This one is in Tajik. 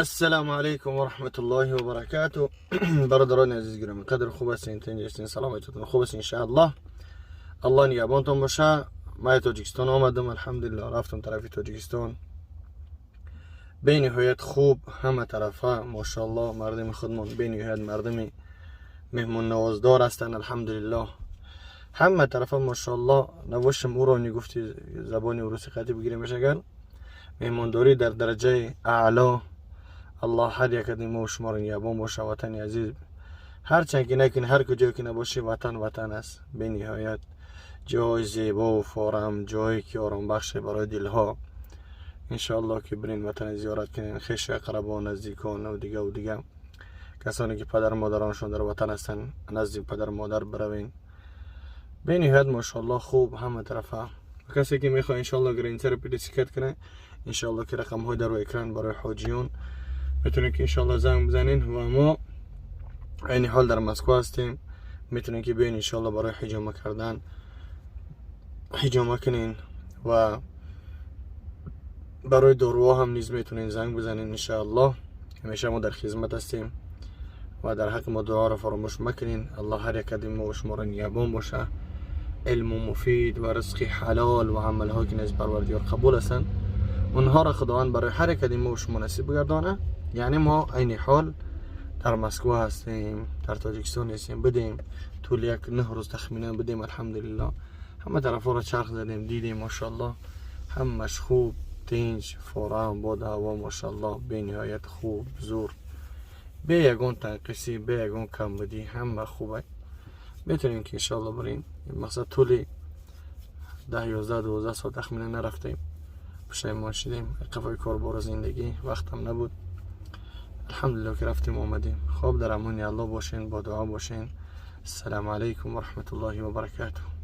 Ассалому алайкум ва раҳматуллоҳи ва баракату. Бародарони азиз гиромӣ қадр, хуб ҳастин, тинҷ ҳастин, саломатитон хуб аст, иншааллоҳ. Аллоҳ нигаҳбонтон боша. Ман Тоҷикистон омадам, алҳамдулиллоҳ, рафтам тарафи Тоҷикистон. Бениҳоят хуб, ҳама тарафа мошааллоҳ. Мардуми худмон бениҳоят мардуми меҳмоннавоздор ҳастанд, алҳамдулиллоҳ. Ҳама тарафа мошааллоҳ. На высшем уровне, гуфти забони урусӣ қатӣ бигиремаш агар, меҳмондорӣ дар дараҷаи аъло. Аллоҳ ҳар якади мо шуморо нигаҳбон боша. Ватани азиз, ҳарчанд ки накунӣ, ҳар куҷое ки набошӣ, ватан ватан аст. Бениҳоят ҷои зебову форам, ҷое ки оромбахше барои дилҳо. Иншоаллоҳ, ки бирин, ватани зиёрат кунен, хешу ақрабо, наздикон ва дигаву дига касоне ки падару модароншон дар ватан ҳастанд, назди падару модар биравен. Бениҳоят мошоаллоҳ хуб ҳама тарафа. Касе ки мехоҳад, иншоаллоҳ, граница ро пересекать кунад, иншоаллоҳ, ки рақамҳои дар рӯи экран барои ҳоҷиён, метавонед ки иншоаллоҳ занг бизанед. Ва мо айни ҳол дар Москва ҳастем. Метавонед ки биёед, иншоаллоҳ, барои ҳиҷома кардан, ҳиҷома кунен ва барои доруҳо ҳам низ метавонед занг бизанед. Иншоаллоҳ, ҳамеша мо дар хизмат ҳастем ва дар ҳаққи мо дуоро фаромӯш макунед. Аллоҳ ҳар якади мо шуморо нигаҳбон боша. Илму муфид ва ризқи ҳалол ва амалҳое ки назди Парвардигор қабул ҳастанд, онҳоро Худованд барои ҳар якади мо шумо насиб бигардона. Яъне мо айни ҳол дар Москва ҳастем, дар Тоҷикистон нестем. Будем, тӯли як 9 рӯз тахминан будем. Алҳамдулиллоҳ, ҳама тарафҳоро чарх задем, дидем, мошоаллоҳ, ҳамаш хуб, тинҷ, форам, боду ҳаво мошоаллоҳ бениҳоят хуб, зур, бе ягон танқисӣ, бе ягон камбудӣ, ҳама хуб. Метавонем ки иншоалло бирем. Мақсад, тӯли 10, 11, 12 соат тахминан нарафтем, пушаймон шудем. Қафои корбору зиндагӣ вақтам набуд. Алҳамдулилло, ки рафтем, омадем. Хоб, дар амони Аллоҳ бошен, бо дуо бошен. Ассалому алайкум ва раҳматуллоҳи ва баракатуҳ.